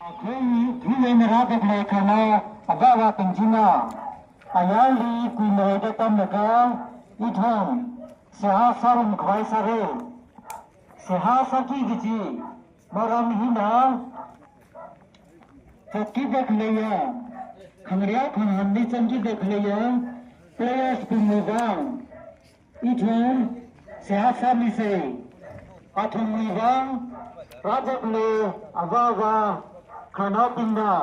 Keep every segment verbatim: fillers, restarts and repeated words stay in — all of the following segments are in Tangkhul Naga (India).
Akhoi, thuiya ngarāda khalei khanao avāva̱bing china ayarli kuimeida tamlaga ithum seihā sārum khavai sāra. Seihā sāki kaji maram hina, zatkida khaleiya, khangareo khangahānli zangkida khaleiya players bingwui vang ithum seihā sāmisa. Athumwui vang rāda khalei avāva̱ khanaobingna.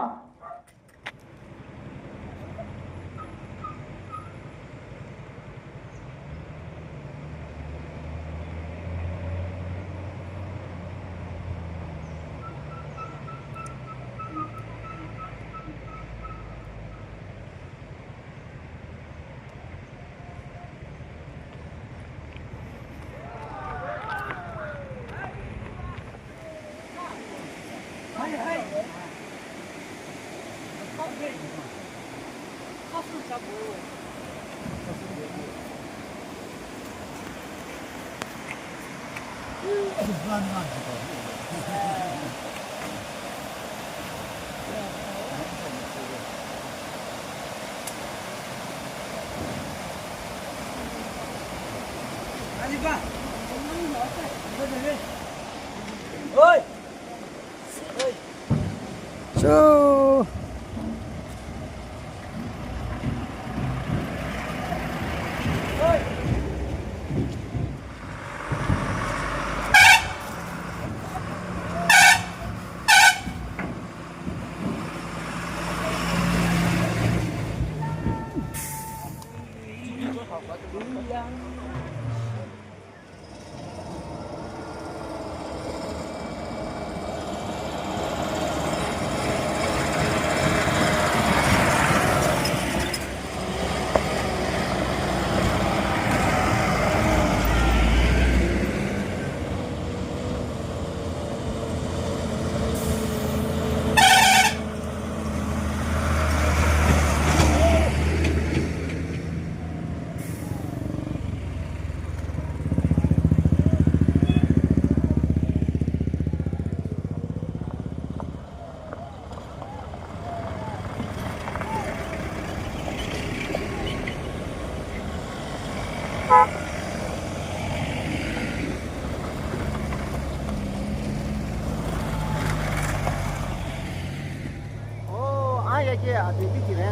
Oh, ah, ya, ya, ada di sini.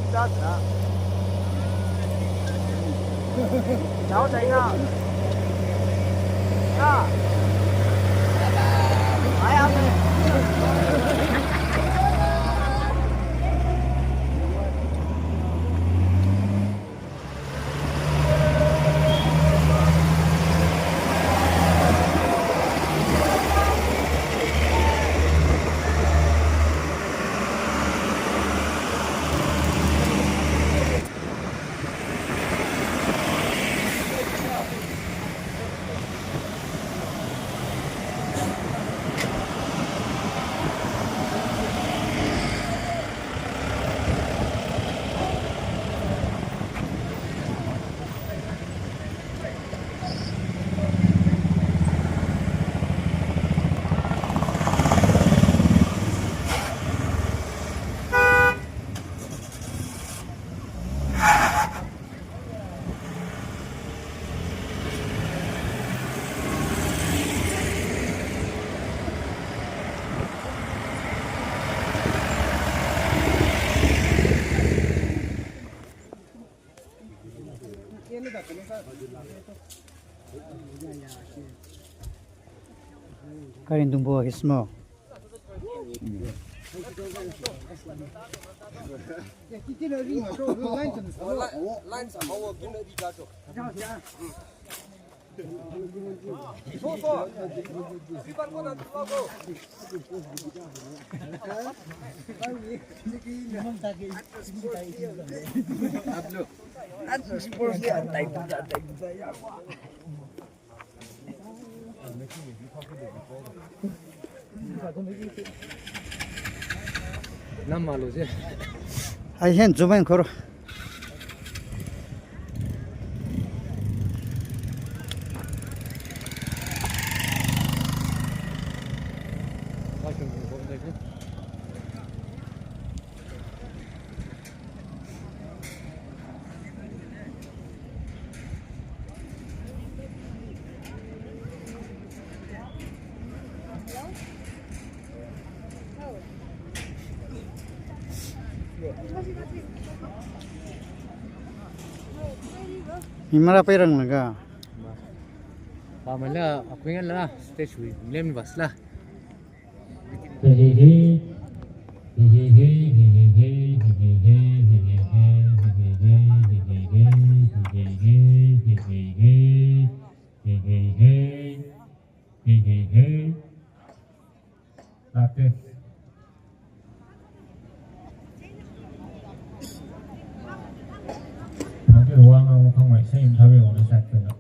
Sudah, sudah. Jauh dari na. Ya. Ayah. Karin tumbo hismo. Nam malo je. Ai hen zoom in karo. Mimara pairang laga. Pamela, akui ngan la, stage wi, lem bas la. Latte. Nanti ruang aku kang wai same thawe wala sat kena.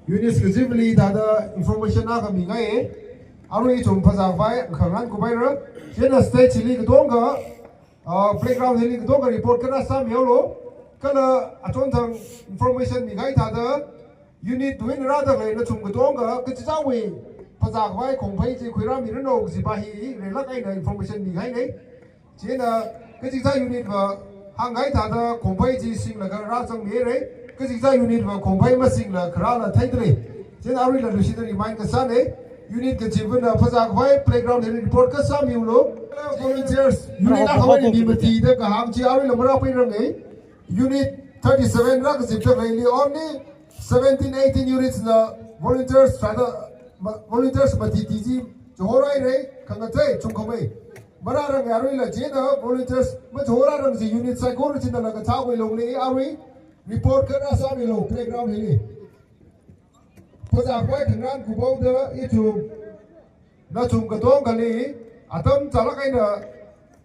Units kazipli thāda information akha mingai. Arui ithum phazā khavai khangarān kupaira. Chieina stage li katonga, ah, playground hili katonga report kharā sāmihaolu. Kala achonthang information mingai thāda unit wui eina rāda khalei nathum katonga kachichāwui phazā khavai khongphei chi khuirāmiranu kajipa hi reilāk eina information mingainei. Chieina kachichā unit va hāngngai thāda khongphei chi singlaga rāzangmirei. Kachichā unit va khongphei masingla kharāla theidalei. Chieina aruila lushida remind kasānei. Unit kazipvana phazā khavai playground hili report kharā sāmihaolu. Volunteers unit akhavai ni matida kahāng chi aruila marāpairangei. Unit thirty-seven rākazipda khaleili only seventeen, eighteen units na volunteers thāda ma-, volunteers matiti chi chihorairei, khangatei chungkhamei. Marārang yaruila chieina volunteers machihorarang chi unit saikora china laga thāwui longli arui report kharā sāmilu playground hili. Phazā khavai khangarān kupaoda ithum nathum katongali atam chālāk eina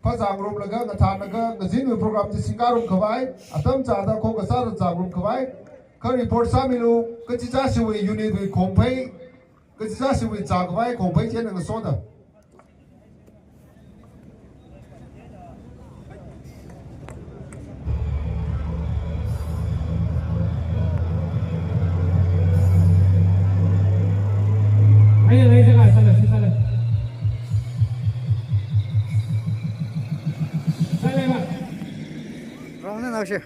phazāngarumlaga ngathānlaga ngazinwui program chi singkarum khavai, atam chāda khokasā rāzāngarum khavai, kha report sāmilu, kachichāshiwui unit wui khongphei, kachichāshiwui zā khavai khongphei chieina ngasoda. Wrong na naoshi.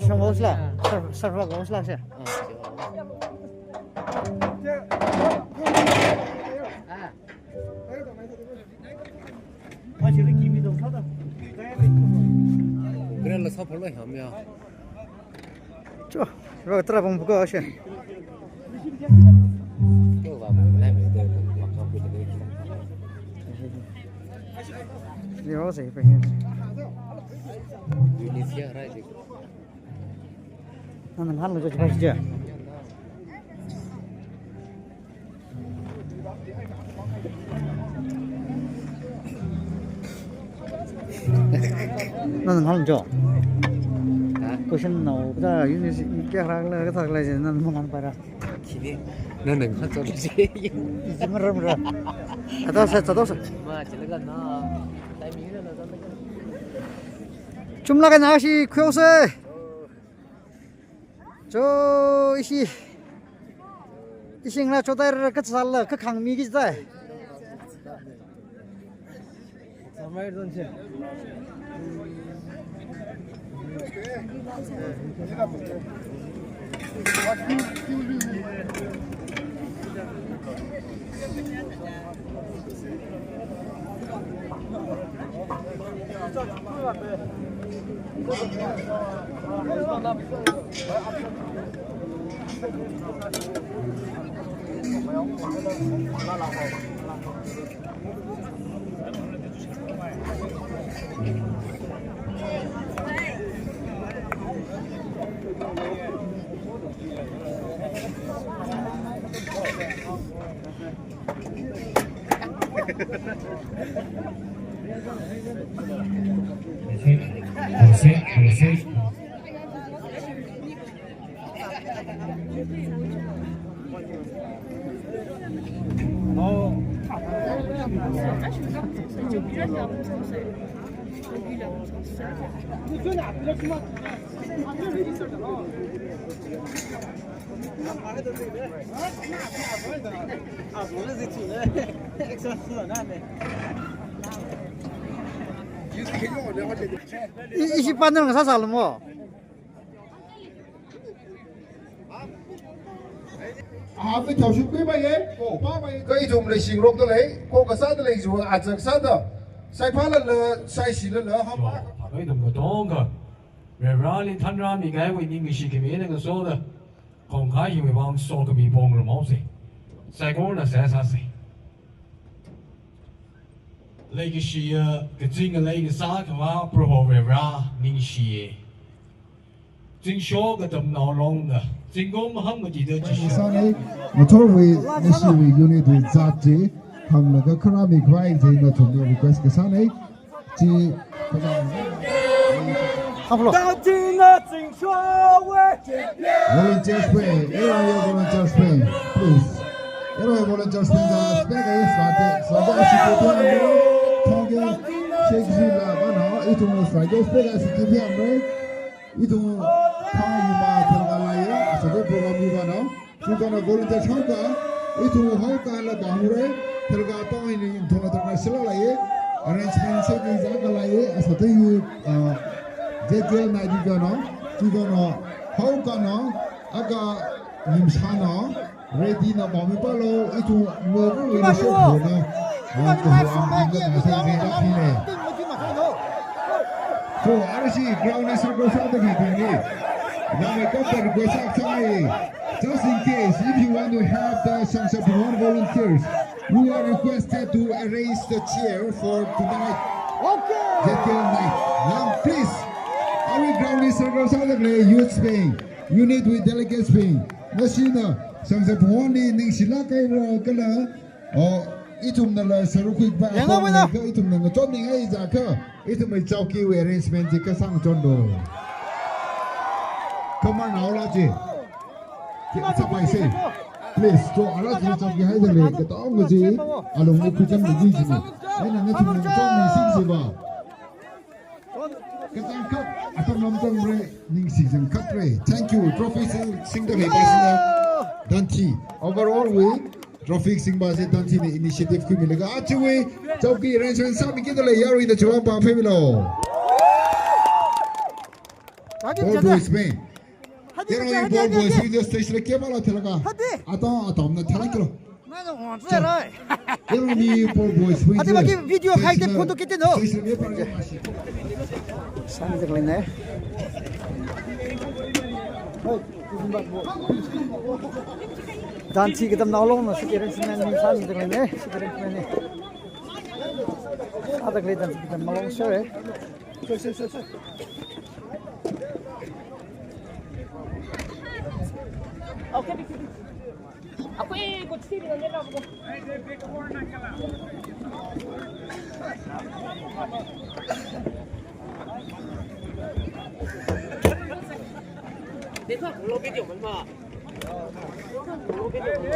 Shang wosla, sar, sar wosla sha. Kren la sa phalo ham ya. Cho, ro tra bang buka ashe. Ni ro se pe. Indonesia rai. Nana ngahānlu jo, jo, jo. Nana ngahānlu jo. Ha? Question no, kata ini si, kya rang la, kata la, nana ngahānpaira. Chini, nana ngahān jo, ji. Ji maram ra. Kata sa, kata sa. Ma, chila na. Timing na, na, na. Chumlaga nashi, khuihaosa. Cho, ishi, ishi ngarā chotaira, kachāla, kakhangmi kachātai. I, ishi panel ngasā sālu mo. Aham, mi thaoshit kuipai ye, ko pāpai, kha ithum leishi ngarokda lei, ko kasāda lei, ju achak sāda, saiphālala, saishilala, hapa. Jo, phakai ithum katonga, Vareli thanrāmi kahaiwui ningkashi khami eina ngasoda, khongkhai hiwui vang sokhami pongra maose. Saikorana seihā sāse. Leikashiya, kazing ngalei kasā Akhava Proho Vare ningshiye. Zingsho katamnao longna, zingkum hangmatida Jishu. Sāne, ngathorwui, ngashiwui unit wui zat chi, hānglaga kharāmi khavai chi nathumli request kasāne. Chi, Aplo. Volunteers phe, area volunteers phe, please. Area volunteers phe, guys, phe, guys, sāda, sāda, sāda, sāda, sāda, sāda, ithum sāda, phe, guys, ithum, ithum, kha yuma, tharākha laiye, sāda program yuma nao. Chikona volunteer haoka, ithum haokala bamre, tharākha tong ini thong tharākha sila laiye, arrangement se ki zaka laiye, asātei yu, ah, Z K L night kano, chikona haokana, aka nimshana, ready na bami palo, ithum mo ru ni se na. So, arashi ground is circle side of the. Now, I got the request outside. Just in case, if you want to help the Shangshap Bhuvan volunteers, you are requested to arrange the chair for tonight. Okay. Z K L night. Now, please, our ground is circle side of the youth wing, unit with delegates wing. Nashina, Shangshap Bhuvan ni ningshilāk kahai kala, oh, ithumnala sāruk khuipai. Yangna apong wena. Kha ithumna ngachonmingai jiakha, ithumwui chowki wui arrangement chi kasā ngachonlu. Come on, aula chi. Ki achapai se. Please, to ara chi chowki haida lei, katonga chi, alungli khuicham da chi ni. Eina nathumna ngachonmi singsi ba. Kachangkhat, atam lam tangre, ningshi changkhatre. Thank you. Trophy sing, singda lei pasina. Danthi. Overall wui, trophy singpa se Danthi na initiative khuimilaga. Achiwui, chowki arrangement sāmi kida lei, yaruina chiwui vang pāng pheimilo. Ball boys me. Hadi, hadi, hadi, hadi. Ball boys, video stage la kemala thalaga. Hadi. Atam, atamna thalakilo. Nana wang zai rai. Adi bagi video khai te photo kiti no. Sāmi tak lei ne. Danthi katamnao longna si arrangement ni sāmi tak lei ne. Si arrangement ni. Sā tak lei danthi katamnao long sure. Okay.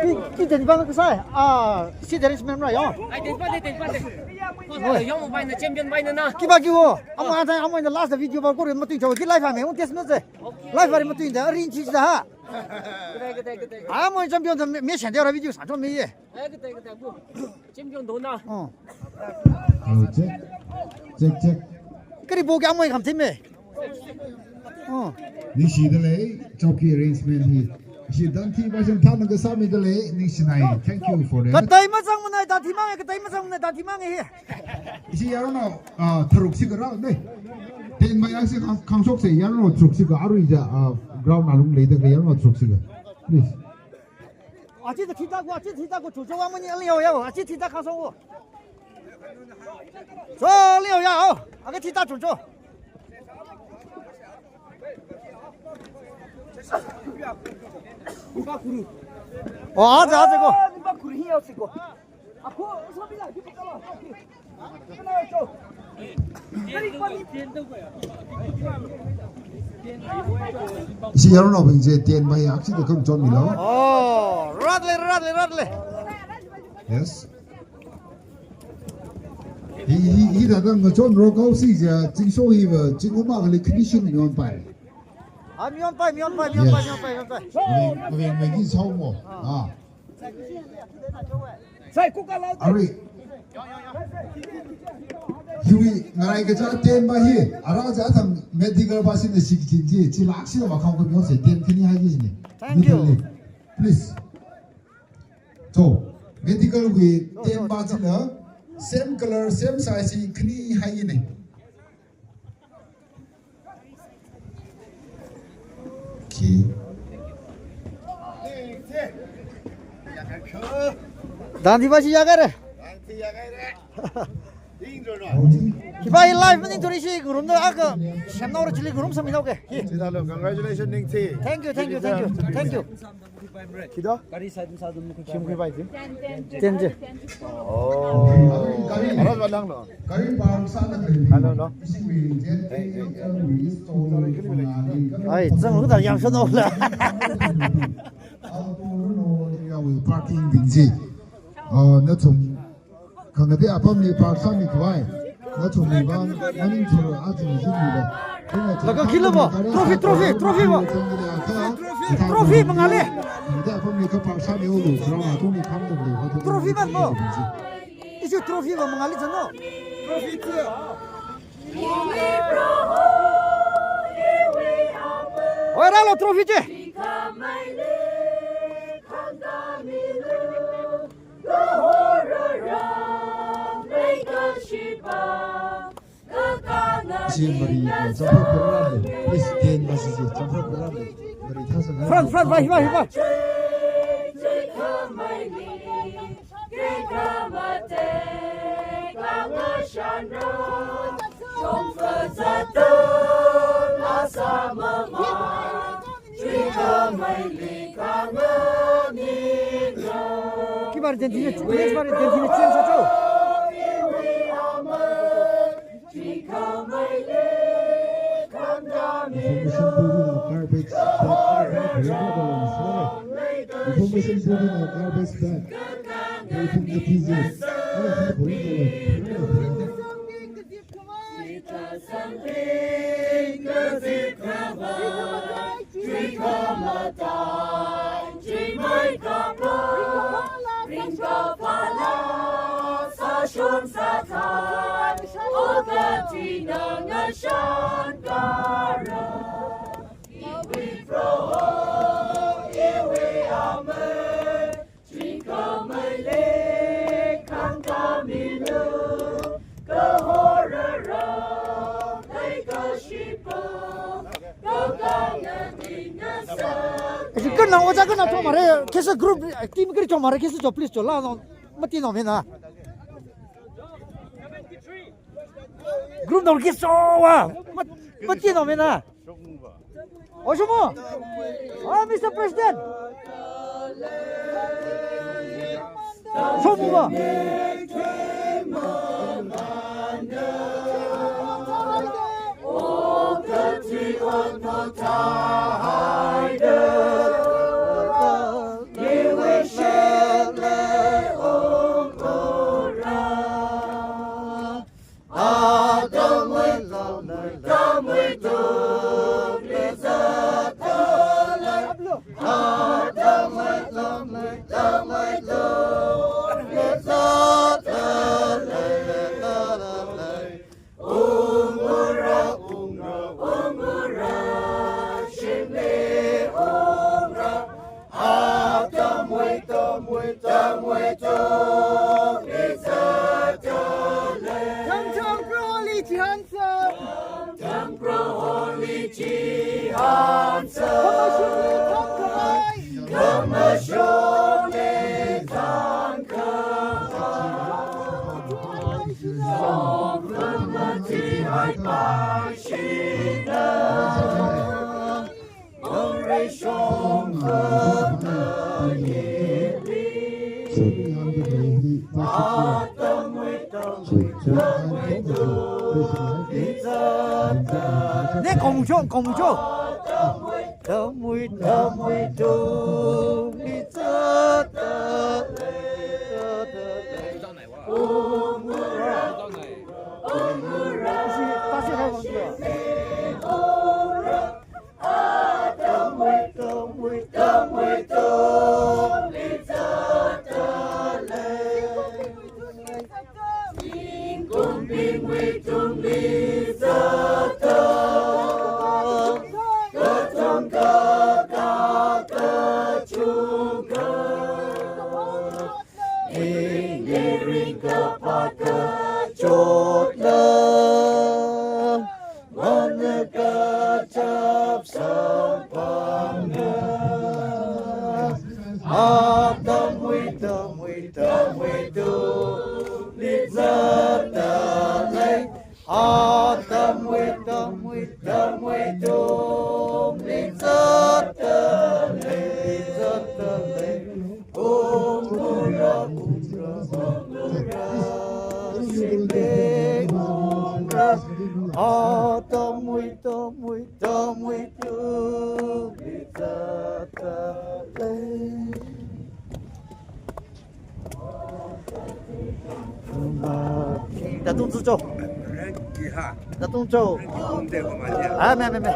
Ki, ki ten bang kasai. Ah, si dari sembilan belas ya. Ai, ten bang, ten bang. Oi. Yang mau main champion main na. Kiba kiwo. Amu antai amu in the last video ba ko rin matu jao ki live ame. Un test no se. Live ba rin matu da rin chi da ha. Kata, kata, kata. Amu champion da me, me shan da video sa jo me ye. Ai, kata, kata, bu. Champion dona. Oh. Oh, check. Check, check. Kari bo kya moi kham thim me. Oh. Ningshida lei, chowki arrangement hi. Ishi Danthi ba shan thana kasāmida lei, ningshinai. Thank you for that. Katai mazang manai Danthi mang, katai mazang manai Danthi mang hi. Ishi yarona, ah, tharuk si kara ne. Ten bai asi khang, khang sok se yarona tharuk si ka arui ja, ah, ground alung leida ka yarona tharuk si ka. Please. Achi thita ko, achi thita ko, chuchu wa mani ali yo yo, achi thita kha so wo. So ali yo ya o, aga thita chuchu. O, aja, aja ko. Ishi yaronao bing je ten bai aksi de khang chonmilo. Oh, rat le, rat le, rat le. Yes. Hi, hi, hithāda ngachonrok haosi jiakha, zingsho hiva, zingkum akhali khani shim mionpai. Ah, mionpai, mionpai, mionpai, Yes. mionpai, mionpai. Maveng, maveng, maveng ki sao mo. Ah. Ah. Sai, kuka lau. Arui. Hiwui, ngarai kaja ten ba hi. Ara ja thang medical ba sina shik chin ji. Chi lak sina ba khao ka myo se ten khani hai ji sini. Thank you. Literally. Please. So, medical wui ten ba chila, same color, same size hi khani hai ne. Okay. Dandi ba chi ya kare. Hi ba hi live maningthura ishi gurumda akha semnaora chili gurum sāmina okay. Hi. Congratulations, Ningthi. Thank you, thank you, thank you, thank you. Khi do? Shim khi bai ji? Ten ji. Oh. Aras ba lang lo. Hello, no. Ai, zang lu da yang sha no la. Parking bing ji. Oh, na tum. Khangatei apamli park sāmi khavai. Nathumli vang, maningthura aja ni sini ba. Laga khila ba. Trophy, trophy, trophy ba. Trophy mangāli. Khangatei apamli kha park sāmilu. Ground atungli kham dong le. Trophy ba mo. Ishi trophy ba mangāli chano. Trophy tu. Oi, rālu trophy chi. Ishi mari, uh, Champhai Pherarali. Please, ten ba sisi, Champhai Pherarali. Mari thasa na. Front, front, vai, vai, vai. Ki bar den dine, next bar den dine change sa chao. Information board in our garbage bag. Information board in our garbage bag. Ashi kanna, oja kanna thomare, kesa group, team kiri thomare, kesa cho, please cho, la no, mati no mena. Group no kesa wa, mat-, mati no mena. Oh, Shomu. Oh, Mister President. Shomu ba. Thang thang Proholi Jihan Sir. Thang Proholi Jihan Sir. Khamashung thang khavai. Khamashung thang khavai. Song khamati hai pa shina. Ne kong cho, kong cho. Tamui, tamui, tung, ni, za, ta, le, ta, le. Ringkaphā kachotla, mana kachap samphangna. Atamwui, tamwui, tamwui tungli zatdalei. Atamwui, tamwui, tamwui tungli zatdalei, zatdalei. Ungra, ungra, ungra, shimli ungra. Atamwui, tamwui, tamwui tungli zatdalei. Datung zucho. Datung cho. Ah, me, me, me.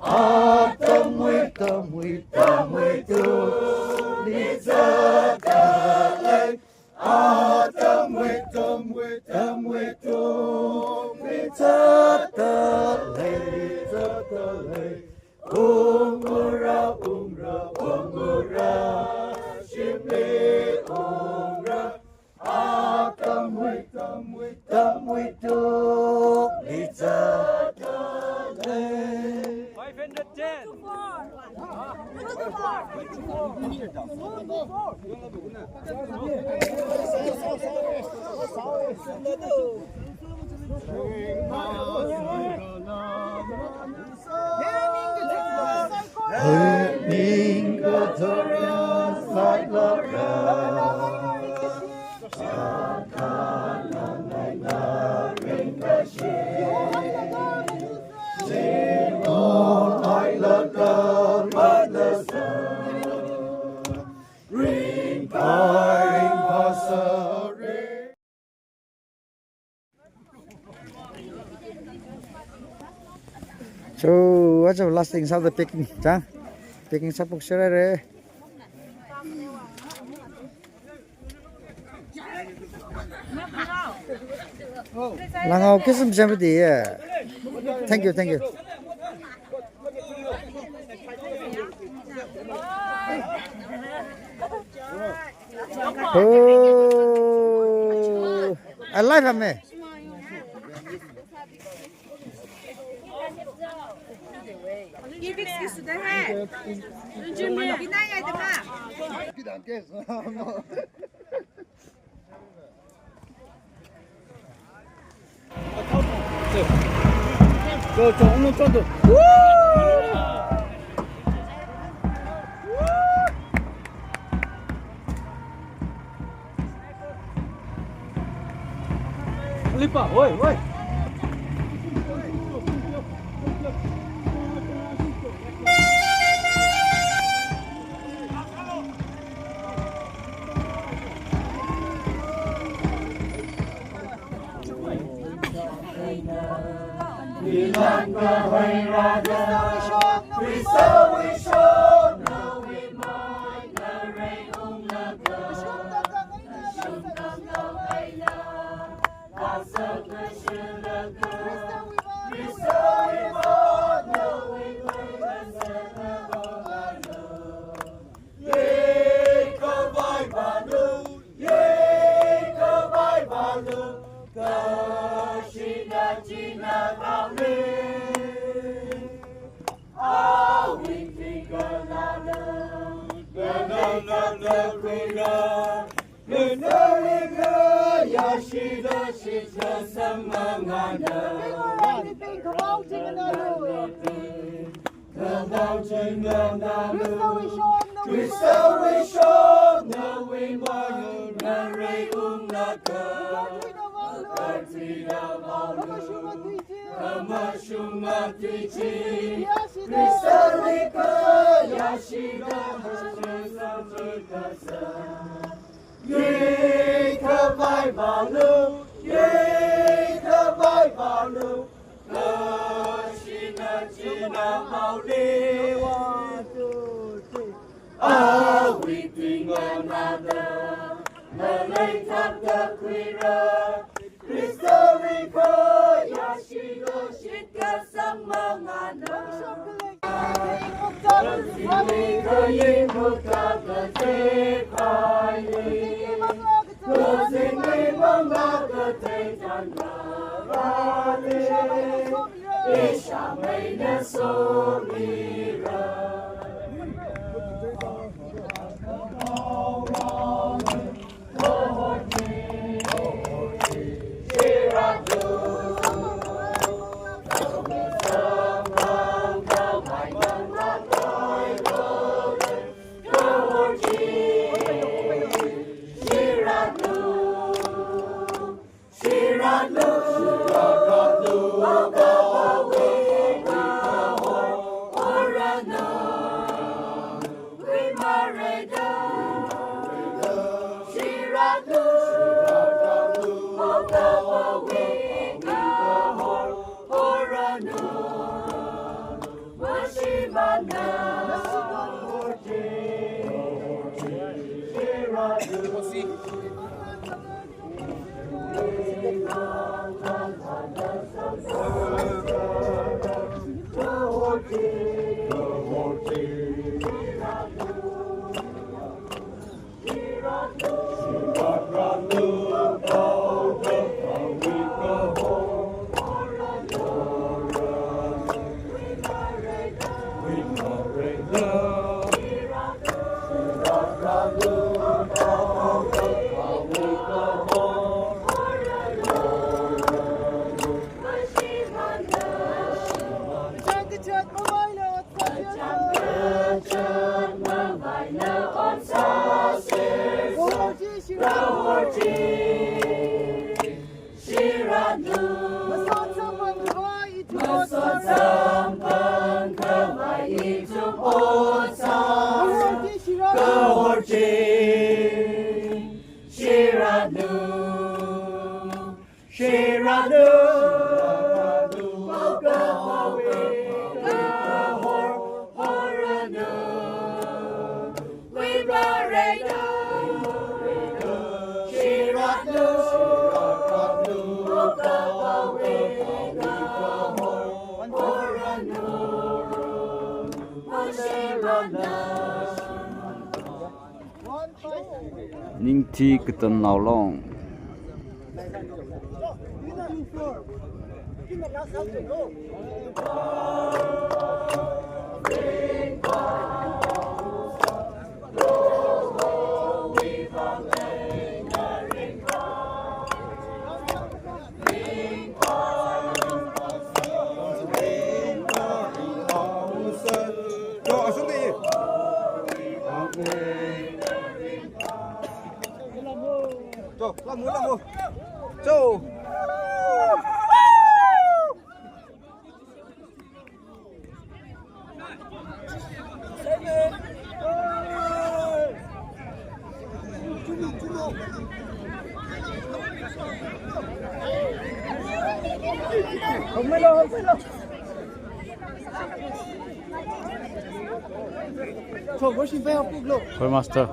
Atamwui, tamwui, tamwui tungli zatdalei. Atamwui, tamwui, tamwui tungli zatdalei, zatdalei. Ungra, ungra, ungra, shimli ungra. Atamwui, tamwui, tamwui tungli zatdalei. Five hundred ten. So, what's the last thing? How's the packing? Chang? Packing sāphoksāra re. Langao kisam semdi, yeah. Thank you, thank you. Oh, alive, ame. Lipa, oi, oi. Ngalei thakta khuira, Khristawui khayāshilo shitkasang mangāna. Kazingwui kaying hukta kathei khaili, kazingwui mangā kathei tanla rāli, ishāmeina somira. Shiranu, Kahor, Horanu, Wimarenu, Shiranu, Kahor, Horanu, Shiranu. Ningthi Katanao Long. Choir master.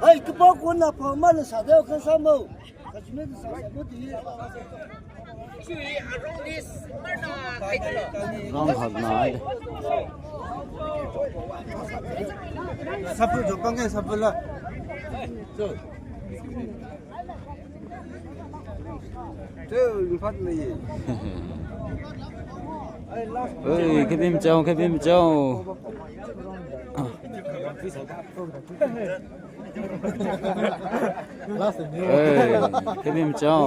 Hai, kapao kona pao mana sādeo kan samo. Kachime tu sa samo di. Rong hak na ai. Sapu jo pange sapu la. Oi, kabim chao, kabim chao. Oi, kabim chao.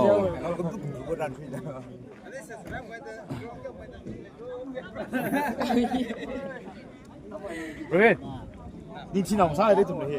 Rin, ningshina masāda ithum hi.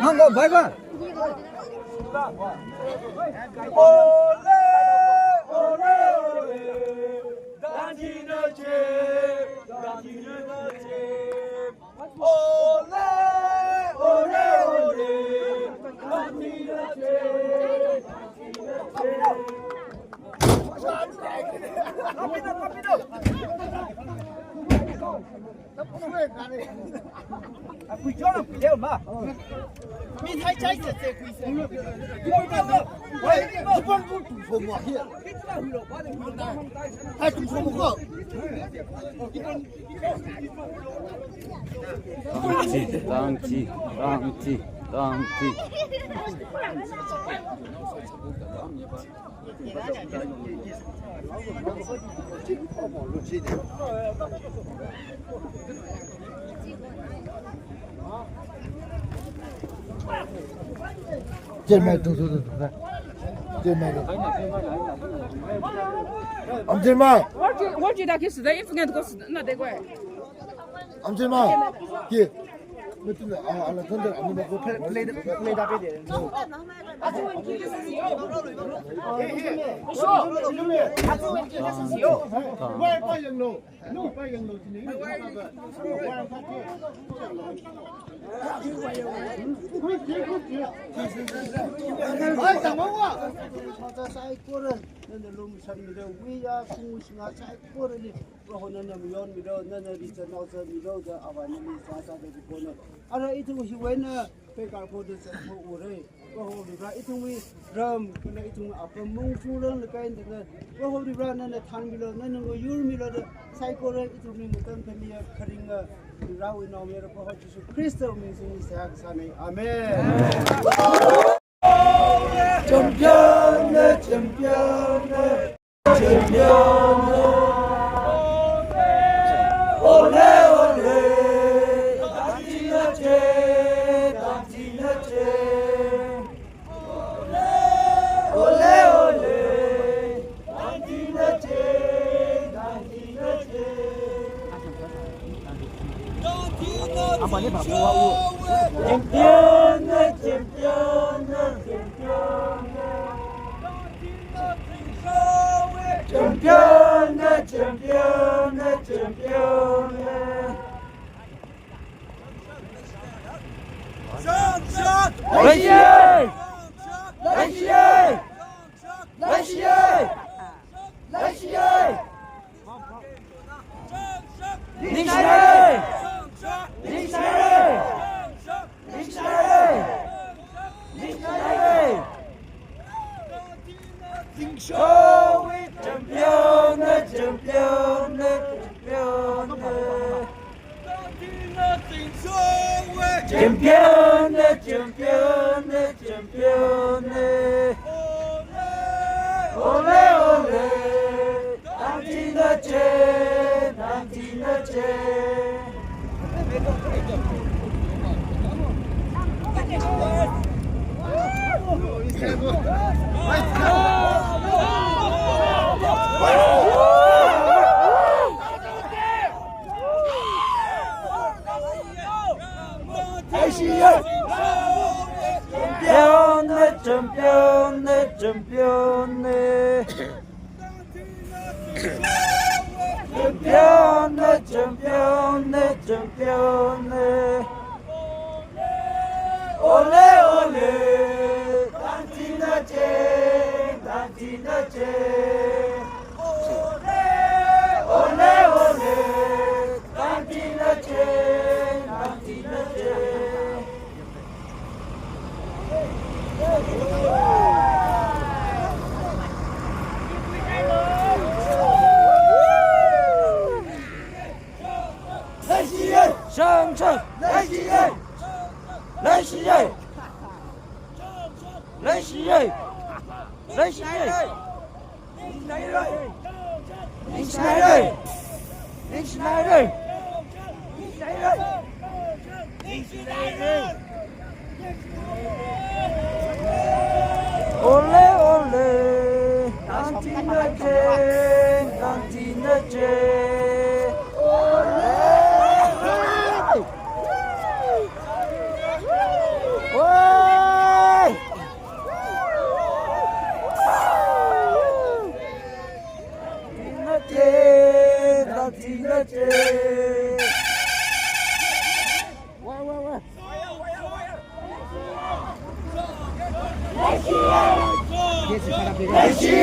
Hang on, bye bye. Ole, ole, ole. Dantinache, dantinache. Ole, ole, ole. Dantinache, dantinache. Tangchi, tangchi, tangchi, tangchi. Chairman, tu, tu, tu, tu, na. Chairman, tu. Am chairman. What you, what you like is the infant goes not the way. Am chairman. Ki. Betul, ah, Alexander, ani mau play, play, play da pede. Nana lum san mi da, wiya sung singa sai kora ni. Proho nana mayon milu, nana richard naoza milu da, awa nana sāsāda kona. Ara ithum hiwui eina pekar phoda sāpho ure. Proho Varivara, ithumwui ram, kala ithumwui apam maungchukranglakha eina tangda, Proho Varivara nana thānmilu, nana ngayurmilu da, saikora ithumli matamkhami kharinga, Varivarawui naomayara Proho Jishu Khristawui ming singda seihā kasāna. Amen. Champion, champion, champion. Ole, ole. Tangchinna che, tangchinna che. Ole, ole. Tangchinna che, tangchinna che. Champion, champion, champion. Champion, champion, champion. Leishi! Leishi! Leishi! Leishi! Ningshina lei! Ningshina lei! Ningshina lei! Ningshina lei! Ningshowui champion, champion, champion. Champion, champion, champion. Ole, ole. Tangchinna che, tangchinna che. Champion, champion, champion. Champion, champion, champion. Ole, ole. Tangchinna che, tangchinna che. Ole, ole. Tangchinna che, tangchinna che. Leishi! Shang, shang! Leishi! Leishi! Leishi! Leishi! Ole, ole, tangchinna che, tangchinna che. Ole. Oi! Tangchinna che, tangchinna che. Wai, wai, wai. Leishi!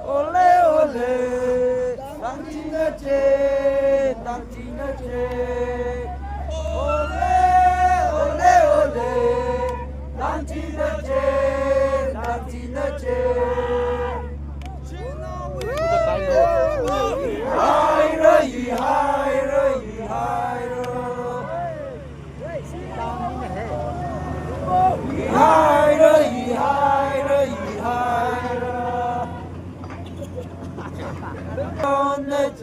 Ole, ole. Tangchinna che, tangchinna che. Ole, ole, ole. Tangchinna che, tangchinna che. Haira, haira, haira. Haira, haira, haira.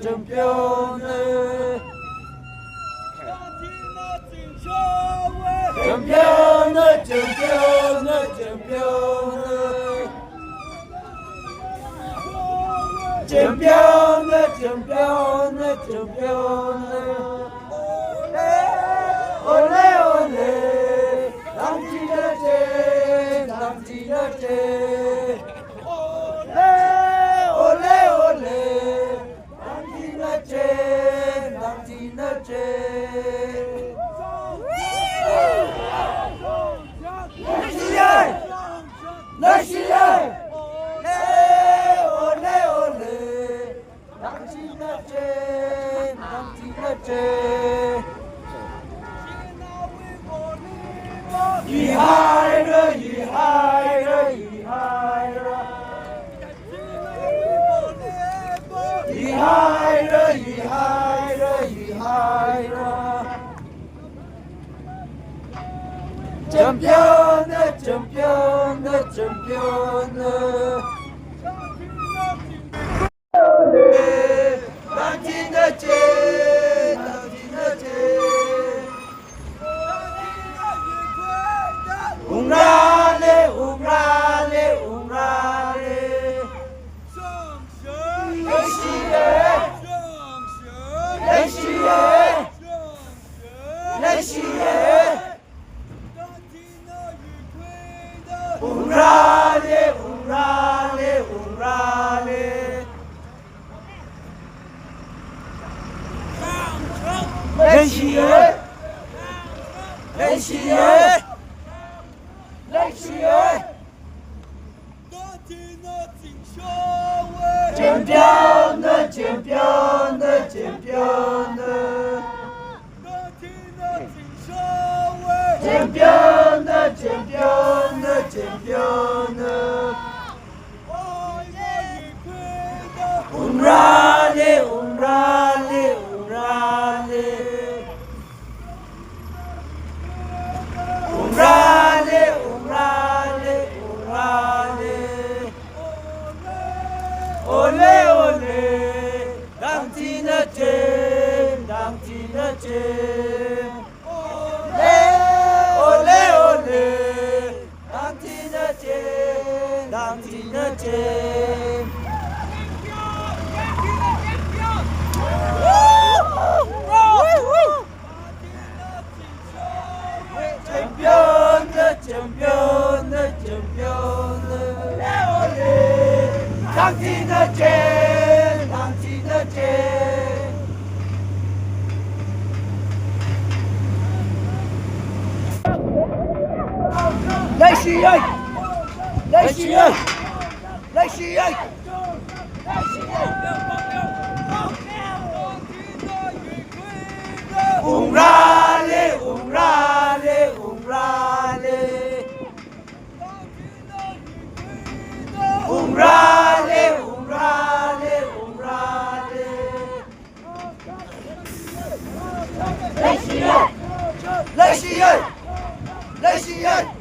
Champion, champion, champion, champion. Champion, champion, champion. Ole, ole. Tangchinna che, tangchinna che. Ole, ole, ole. Tangchinna che, tangchinna che. Leishi! Leishi! Ole, ole, ole. Tangchinna che, tangchinna che. Champion, champion, champion. Tangtina che, tangtina che. Ungrale, ungrale, ungrale. Leishiye. Leishiye. Leishiye. Ungrale, ungrale, ungrale. Leishiye. Leishiye. Leishiye. Champion, champion, champion. Champion, champion, champion. Ungrale, ungrale, ungrale. Ungrale, ungrale, ungrale. Ole, ole. Tangtina che, tangtina che. Ole, ole, ole. Tangtina che, tangtina che. Champion, champion, champion. Tangtina che, tangtina che. Leishiye! Leishiye! Leishiye! Ungrale, ungrale, ungrale. Ungrale, ungrale, ungrale. Leishiye! Leishiye! Leishiye!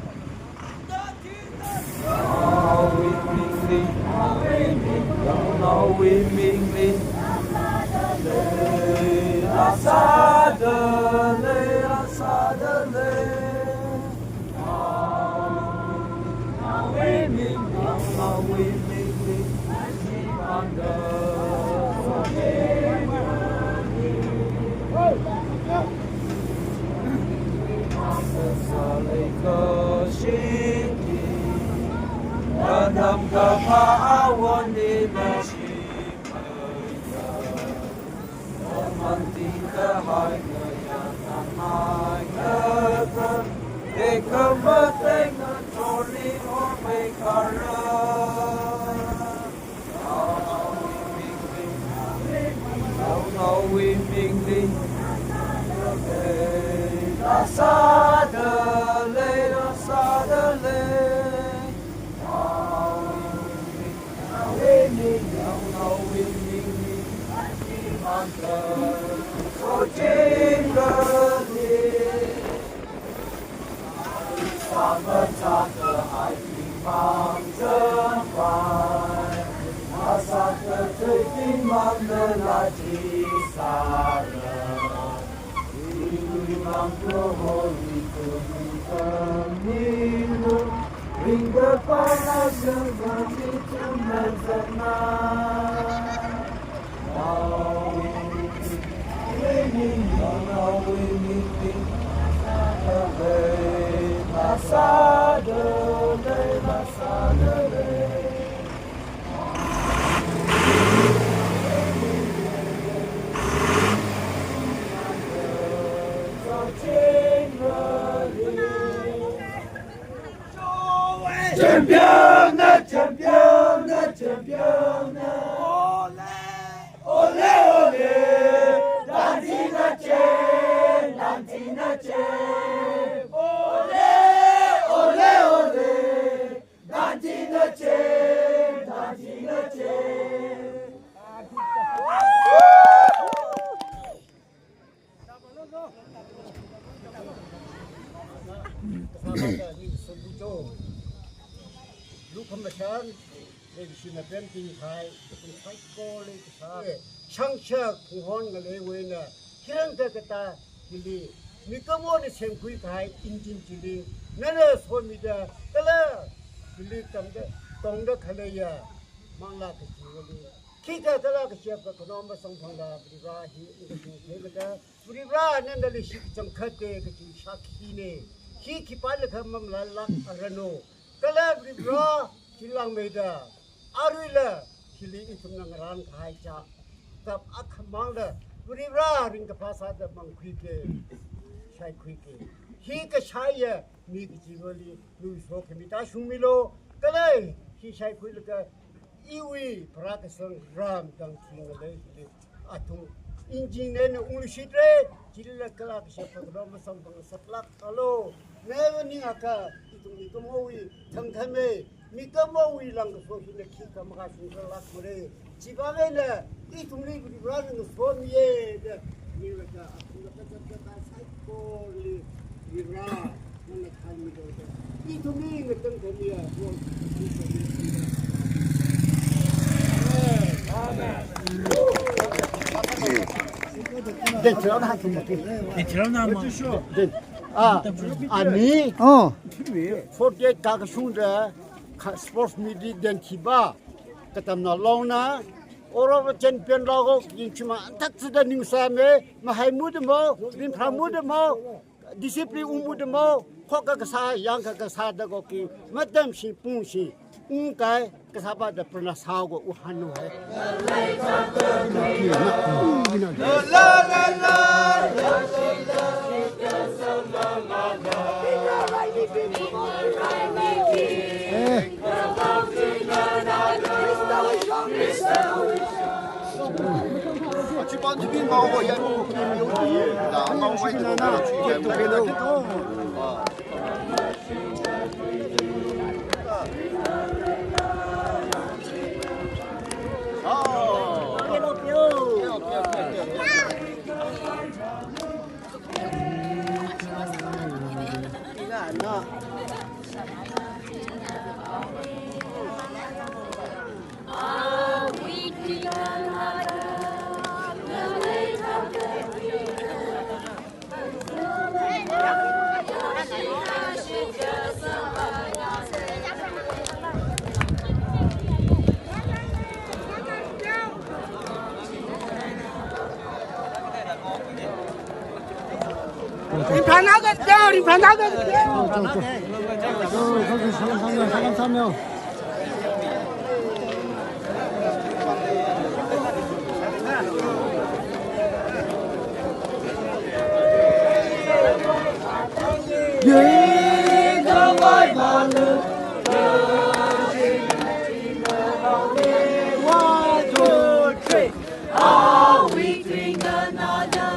Champion, champion, champion. Ole, ole. Tangtina che, tangtina che. Ole, ole, ole. Tangtina che, tangtina che. Leikashina pemting kahai, ithum saikora leikasā. Shangshak phunghon ngaleiwui eina, hirang kakata hili, mikumona semkhui kahai engine chili, nana somida, kala, hili tamda, tongda khaleiya, manglā kachiwuili. Khikha kala kashap kakhanao masangphangla, Varivara hi, ngashungtheilaga, Varivara nana leishi kachangkhatta kachi shakhina. Hi khipānakha mamalālāk aranu. Kala Varivara, chilangmeida, aruila, hili ithumna ngarān kahai chakap akhamangla, Varivara ringkaphā sāda mangkhuiki, shaikhuiki. Hi kashaiya mi kachiwuili, nuiso khami tāshungmilu, kala, hi shaikhuilaga, iwui pharākasang ram dang thinga leili, athum engine eina ungluishitra, chilila kala kashap kakhanao masangphang saklāk alu. Neva ningakha, ithum mikumowui thangkhamei, mikumowui langkaso hina khikha makashungkhalākmara. Chiwui vang eina, ithumli Varivara ngasomiya da, ningakha, athumla kazat kazā saikorali, Varivara. Den chirau na hai kum mati. Den chirau na ma. Den. Ah, ani. Oh. Forty-eight kakashungda, kha-, sports meet li den khiba. Katamna longna. Oro champion lago, yingchima, antak sida ningsāme, mahai mudamo, rinphra mudamo. Discipline ungmudamo, khokkha kasā, yangkha kasā da koki, matamshi pungshi, ungkai, kasāpa da prana sāgo uhanu hai. Eh. Ringphānao kato, ringphānao kato. One, two, three. Are we drink another?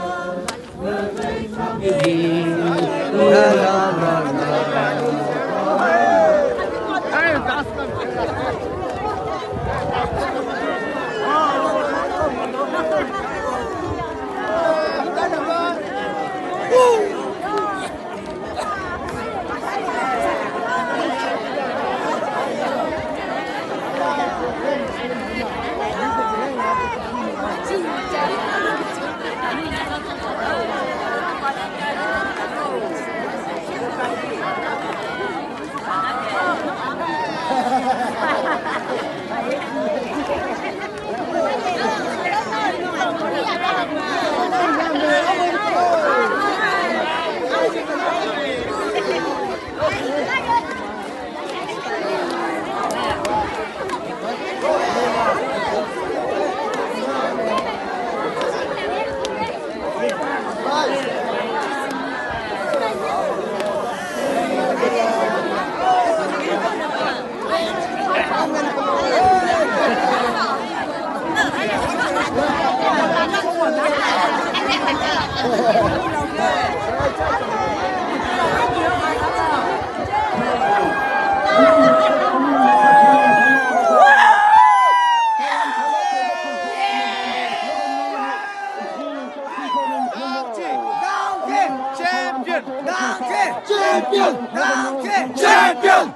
Champion! Champion! Champion!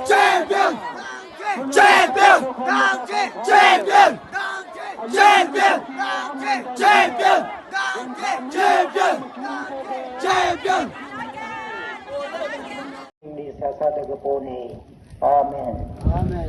Champion! Champion! Champion! Champion! Champion! Champion! Amen. Amen.